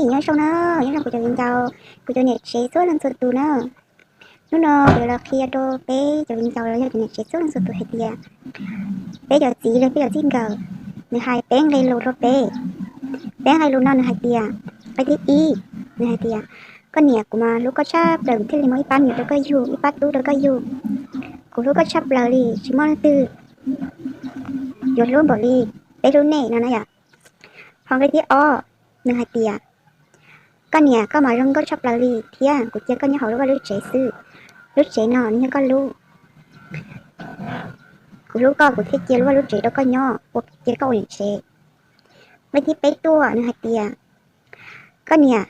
Nyob zoo na, nyob zoo kuv cov viv ncaus, kuv cov niam tsev txhua leej txhua tus na. Hnub no kuv yuav los qhia rau peb cov viv ncaus los yog cov niam tsev txhua leej txhua tus hais tias peb cov txiv los peb cov txij nkawm, nws hais peb nqe lus rau peb. Peb nqe lus no nws hais tias, nqe thib ib, nws hais tias, koj niam, kuv mas hlub koj tshaj plaws, kuv thiaj li muab ib pab me nyuam rau koj yug, ib pab tub rau koj yug. Kuv hlub koj tshaj plaws li, tsis muaj leej twg yuav hlub npaum li peb hlub nej no na yom. Ho nqe thib ob, nws hais tias, koj niam, koj mas zoo nkauj tshaj plaws li thiab kuv cia koj nyob hauv lub vaj lub tsev xwb. Lub tsev no nws yog koj lub. Kuv hlub koj, kuv thiaj cia lub vaj lub tsev rau koj nyob, ua cia koj ua niam tsev. Nqe thib peb tuaj, nws hais tias, koj niam,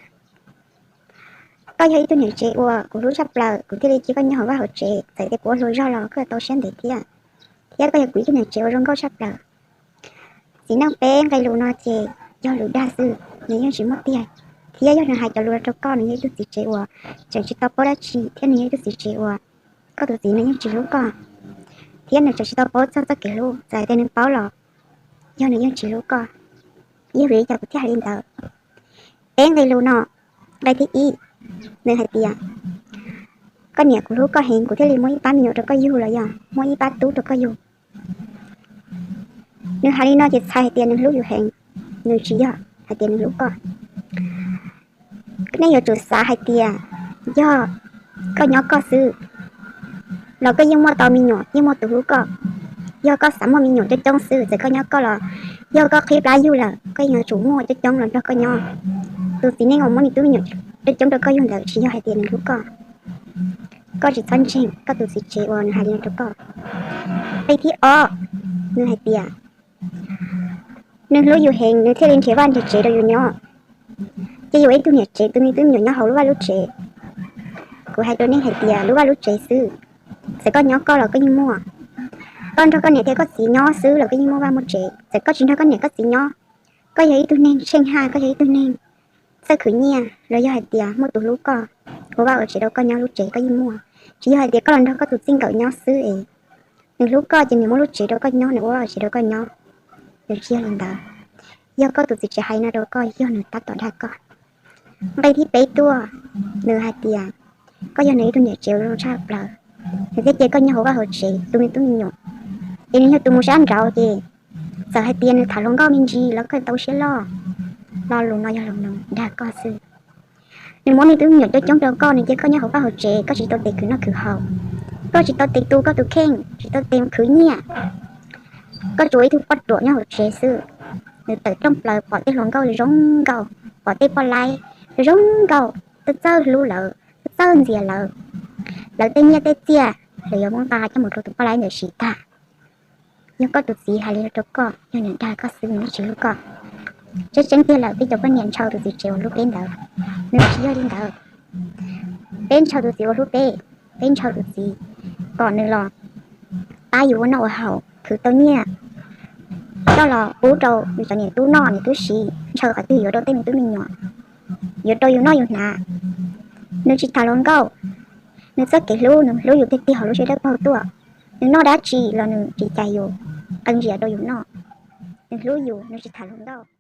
koj yog ib tug niam tsev uas kuv hlub tshaj plaws, kuv thiaj li cia koj nyob hauv vaj hauv tsev, txawm tias kuv ua hluas zog los koj yuav tau siab ntev thiab. Thiab koj yog kuv ib tug niam tsev uas zoo nkauj tshaj plaws. Txiv neej peb nqe lus no ces yog lus dag xwb, nws yeej tsis muaj tiag. Thiab yog nws hais cov lus no rau koj, nws yog ib tug txiv tsev uas tseem tsis tau paub dab tsi, thiab nws yog ib tug txiv tsev uas koj tus txiv nws yeej tsis hlub koj, thiab nws tseem tsis tau paub txog txoj kev hlub. Txawm tias nws paub los yog nws yeej tsis hlub koj. Yog vim li cas kuv thiaj hais li ntawd? Peb nqe lus no, nqe thib ib, nws hais tias, koj niam, kuv hlub koj heev, kuv thiaj li muab ib pab me nyuam rau koj yug los yog muab ib pab tub rau koj yug. Nws hais li no ces txhais hais tias nws hlub yus heev, nws tsis yog hais tias nws hlub koj. Nej yuav tsum xav hais tias yog koj nyob koj xwb los koj yeej muaj tau me nyuam, yeej muaj tus hlub koj. Yog koj xav muaj me nyuam coob coob xwb, txawm koj nyob koj los yog koj qhib plab yug lawm, koj yeej yuav tsum muaj coob coob los nrog koj nyob. Tus txiv neej uas muab nws tub me nyuam coob coob rau koj yug ntawd tsis yog hais tias nws hlub koj. Koj tsis txhob ntseeg koj tus txiv tsev uas nws hais li no rau koj. Nqe thib ob, nws hais tias nws hlub yus heev, nws thiaj li nrhiav vaj nrhiav tsev rau yus nyob. Ces yus ua ib tug niam tsev, tus me tub me nyuam nyob hauv lub vaj lub tsev. Kuv hais rau nej hais tias lub vaj lub tsev xwb, txawm koj nyob koj los koj yeej muaj. Koj nrog koj niam thiab koj txiv nyob xwb los koj yeej muaj vaj muaj tsev. Txawm koj tsis nrog koj niam koj txiv nyob, koj yog ib tug neeg tsheej haj, koj yog ib tug neeg txawj khwv nyiaj los yog hais tias muaj tus hlub koj, ua vaj ua tsev rau koj nyob, lub tsev koj yeej muaj. Tsis yog hais tias koj los nrog koj tus txij nkawm nyob xwb es nws hlub koj ces nws muab lub tsev rau koj nyob, nws ua vaj ua tsev rau koj nyob. Nws tsis yog li ntawd. Yog koj tus txiv tsev hais no rau koj, yog nws tab tom dag koj. Nqe thib peb tuaj, nws hais tias koj yog nws ib tug niam tsev uas zoo tshaj plaws, nws thiaj cia koj nyob hauv vaj hauv tsev tu me tub me nyuam. Ces nws yog tus mus sab nraud ces txawm hais tias nws tham hluas nkauj me ntsis los koj tau siab loj. Lo lus no yog lus dag koj xwb. Nws muab me tub me nyuam coob coob rau koj, nws cia koj nyob hauv vaj hauv tsev, koj tsis tau tes khwv noj khwv haus, koj tsis tau tes tu koj tus kheej, tsis tau tes khwv nyiaj. Koj tsuas ib tug poj ruam nyob hauv tsev xwb. Nws tawm rooj plaws pom tej hluas nkauj zoo nkauj, pom tej poj laib zoo nkauj, txawj txawj hlub lawv, txawj txawj ntxias lawv. Lawv tej nyiaj tej txiaj los yuav muab nqa coj mus rau tus poj laib ntawd siv tag. Yog koj tus txiv hais li no rau koj, yog nws dag koj xwb, nws tsis hlub koj. Tseeb tseeb tiag lawm, peb cov poj niam ntshaw tus txiv tsev uas hlub peb ntawd, nws tsis yog li ntawd. Peb ntshaw tus txiv uas hlub peb, peb ntshaw tus txiv kom nws los pab yus ua noj ua haus, khwv tau nyiaj coj los pub rau nws cov niam tub noj niam tub siv, ntshaw qhov twg yuav rau tej me tub me nyuam, yuav rau yus noj yus hnav. Nws tsis tham hluas nkauj, nws txoj kev hlub, nws hlub yus tiag tiag hauv lub siab dawb paug tuaj. Nws noj dab tsi los nws tsis cais yus, qee ntsis rau yus noj. Nws hlub yus, nws tsis tham hluas nkauj.